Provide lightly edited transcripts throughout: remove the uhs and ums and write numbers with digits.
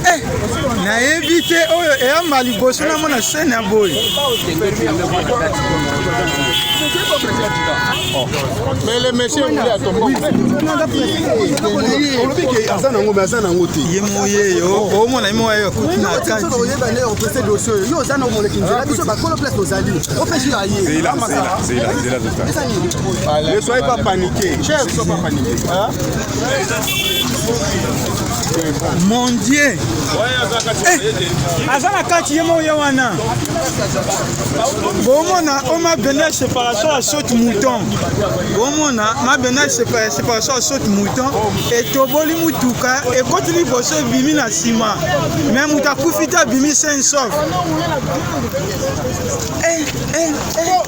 Eh, nayebi te oyo eyamba liboso namona scène ya boye. Mais le monsieur voulait à tomber. Olobi ke aza nango, mais aza nango te. Ye moye yo omona ye moye akuti na kati. Oyeba nde opese dossier oyo, yo oza na omoleki nzela, biso bakolo place tozali, opesi aye. Zela, zela, zela, zela, zela. Ne soyez pas paniqués. Ne soyez pas paniqués. Mon Dieu! Eh, aza na kati ye moko ye wana. Bomona o mabende ya séparation ya saute mouton, bomona mabende ya séparation ya saute mouton etoboli mutuka, ekoti liboso, ebimi na nsima, mais moto akufi te, abimi sain sauf. Eh, eh, eh.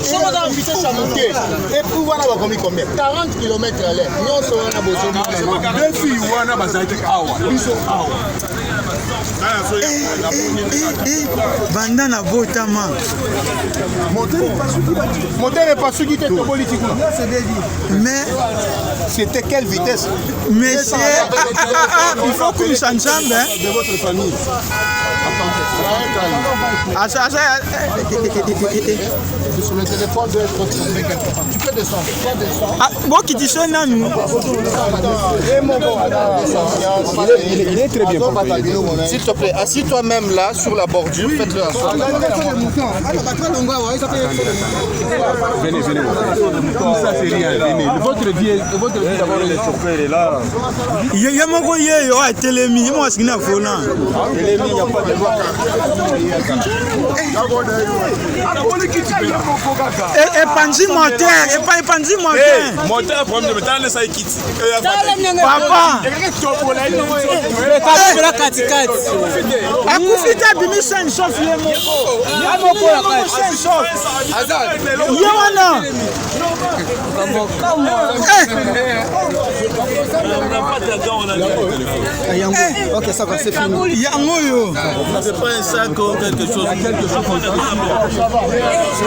Soki oza na vitesse ya moke, et puis wana bakomi combien? 40 km à l'heure nyonso wana bozomona. Deux filles wana bazalaki awa, biso awa. Banda na botama. Moteur epasuki te, toboli ti kuna. Mais c'était quelle vitesse? Monsieur, ah, ah, ah, ah, il faut kumisa Nzambe. De votre famille. Aza aza. Sur le téléphone doit être tombé quelque part. Tu peux descendre. Toi, descends. Ah, bokitisa nanu. Il est très bien porté. S'il te plaît, assis-toi même là sur la bordure, faites-le asseoir. Venez, venez. Tout ça, c'est rien. Venez. Votre vie, votre vie d'abord, le chauffeur est là. Ye moko ye yo atelemi, ye moko asingi na volant. Il n'y a pas de loi. Epanzi moteur, epanzi moteur. Moteur problème, tala nde ekiti. Papa. Ekabela katikati. Akufi te, abimi sain sauf ye moko. Ye moko sain sauf. Ye wana. Eh! Eh! Ok, ça va, c'est fini. Yango oyo. C'est pas un sac ou quelque chose.